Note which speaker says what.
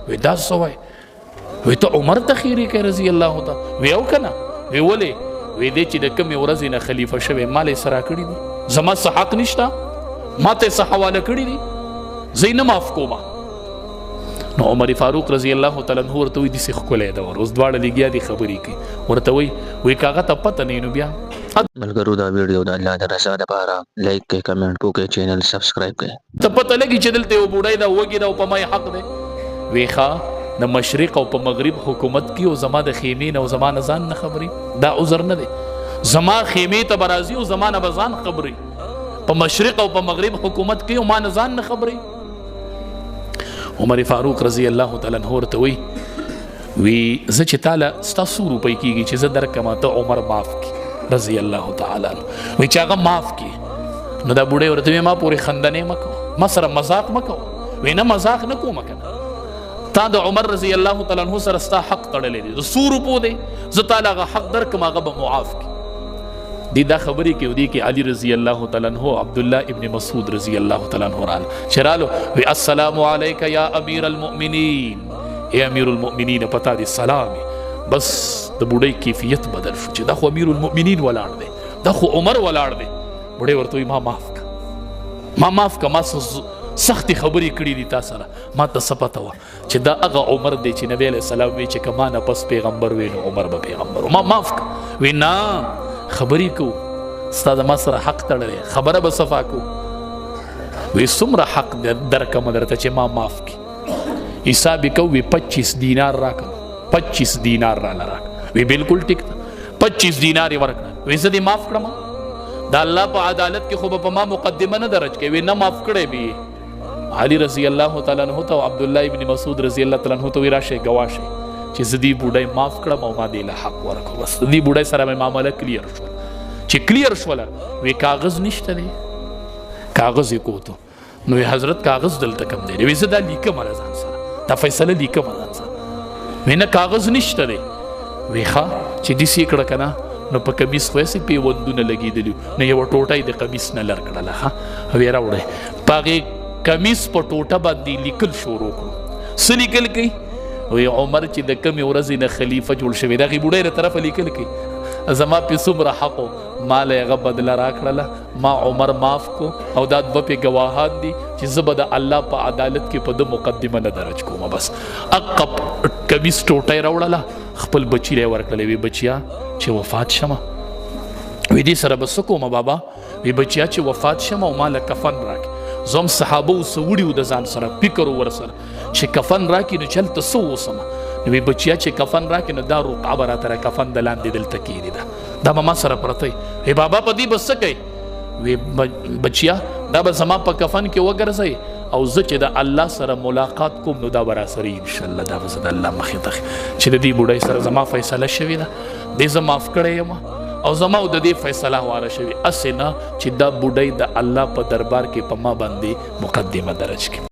Speaker 1: وی دا څه وایې؟ وی ته عمر ته خیرې کوې رضی الله تعالی؟ وی او که نه؟ وی ولې؟ وی دی چې د کومې ورځې نه خلیفه شوی ما له یې څه راکړي دي؟ زما څه حق نشته؟ ما ته یې څه حواله کړي دي؟ زه یې نه معاف کومه. نو عمر فاروق رضی الله تعالی عنه ورته وایي داسې ښکلی دور، اوس دواړه لګیا دي خبرې کوي، ورته وایي وایي که هغه ته پته نه وي نو بیا
Speaker 2: ملګرو دا ویډیو د الله د رضا لپاره لایک کړئ، کمنټ وکړئ، چینل سبسکرایب کړئ.
Speaker 1: ته پته لګي چې دلته یو بوډۍ ده، وږې ده او په ما یې حق دی. وی ښه د مشرق او په مغرب حکومت کی او زما د خیمې نه او زما نه ځان نه خبري، دا عذر نه دی. زما خیمې ته به راځي او زما نه به ځان خبري. په مشرق او په مغرب حکومت کی او ما نه ځان نه خبري. عمر فاروق رضی الله تعالی عنہ ورته وی وی زه چې تاله ستا څو روپۍ کېږي چې زه درکړم ته عمر معاف کړي رضی الله تعالی عنه. وی چې هغه معاف کړي. نو دا بوډۍ ورته وی ما پورې خندنې مه کوه، ما سره مذاق مه کوه. وی نه مذاق نه کومه که نه، تا د عمر رضی الله تعالی عنه سره ستا حق تړلی دی، د څو روپو دی، زه تاله هغه حق درکړم هغه به معاف کړي. دی دا خبرې کوي، دی کې علی رضی الله تعالی عنہ عبد الله ابن مسعود رضی الله تعالی عنہ رااله، چې رالو وی السلام علیک یا امیر المؤمنین، ای امیر المؤمنین پتا دی سلام. بس د بوډۍ کیفیت بدل شو چې دا خو امیر المؤمنین ولاړ دی، دا خو عمر ولاړ دی. بوډۍ ورته وی ما معاف کړه، ما معاف کړه، ما سختې خبرې کړې دي تا سره، ما ته څه پته وه چې دا هغه عمر دی چې نبی علیه السلام وی چې که ما نه پس پیغمبر وی نو عمر به پیغمبر و، ما معاف کړه. وی نه خبرې کوو، ستا د ما سره حق تړلی، خبره به صفا کوو. وی څومره حق درکړم درته چې ما معاف کړي؟ حساب یې کوو، وی 25 دینار راکړه، 25 دینار راله راکړه. وی بالکل ټیک ده، 25 دینار یې ورکړه. وی زه دې معاف کړم، د الله په عدالت کې خو به په ما مقدمه نه درج کوي. وی نه معاف کړی به یې. علی رضی الله تعالی عنہ ته او عبد الله ابن مسعود رضی الله تعالی عنہ ته وی راشئ ګواه شئ چې زه دې بوډۍ معاف کړم او ما دې له حق ورکړو. بس د دې بوډۍ سره مې معامله کلیر شوه. چې کلیر شوله وی کاغذ نشته دی، کاغذ یې کوتو. نو وی حضرت کاغذ دلته کم دی؟ وی زه دا لیکم له ځان سره، دا فیصله لیکم له ځان سره. وی نه کاغذ نشته دی. وی ښه چې داسې یې کړه که نه نو په کمیس خو هسې پیوندونه لګېدلي وو، نو یوه ټوټه یې د کمیس نه لر کړله. ښه وی راوړی، په هغې کمیس په ټوټه باندې لیکل شروع کړو. څه لیکل کوي؟ وی عمر چې د کومې ورځې نه خلیفه جوړ شوی د هغې بوډۍ له طرفه لیکل کوي زما پې څومره حق و، ما له هغه بدله راکړله، ما عمر معاف کو، او دا دوه پې ګواهان دي چې زه به د الله په عدالت کې په ده مقدمه نه درج کوم. بس هغه کمیس ټوټه یې راوړله، خپل بچي له یې ورکړله. وی بچیا چې وفات شمه، وی دې سره به څه کومه بابا؟ وی بچیا چې وفات شمه او ما له کفن راکړي. زه هم صحابه څه وړي وو د ځان سره، فکر ورسره چې کفن راکړي نو چلته څه اوسمه. نو وی بچیا چې کفن راکړي نو دا رقعه به راته کفن د لاندې دلته کښېږدي، ده دا به ما سره پرته وي. وی بابا په دې به څه کوې؟ وی بچیا دا به زما په کفن کې وګرځئ او زه چې د الله سره ملاقات کوم نو دا به راسره وي انشاءالله. دا به زه د الله مخې ته چې د دې بوډۍ سره زما فیصله شوې ده، دې زه معاف کړی یم او زما او د دې فیصله واره شوې، هسې نه چې دا بوډۍ د الله په دربار کې په ما باندې مقدمه درج کړي.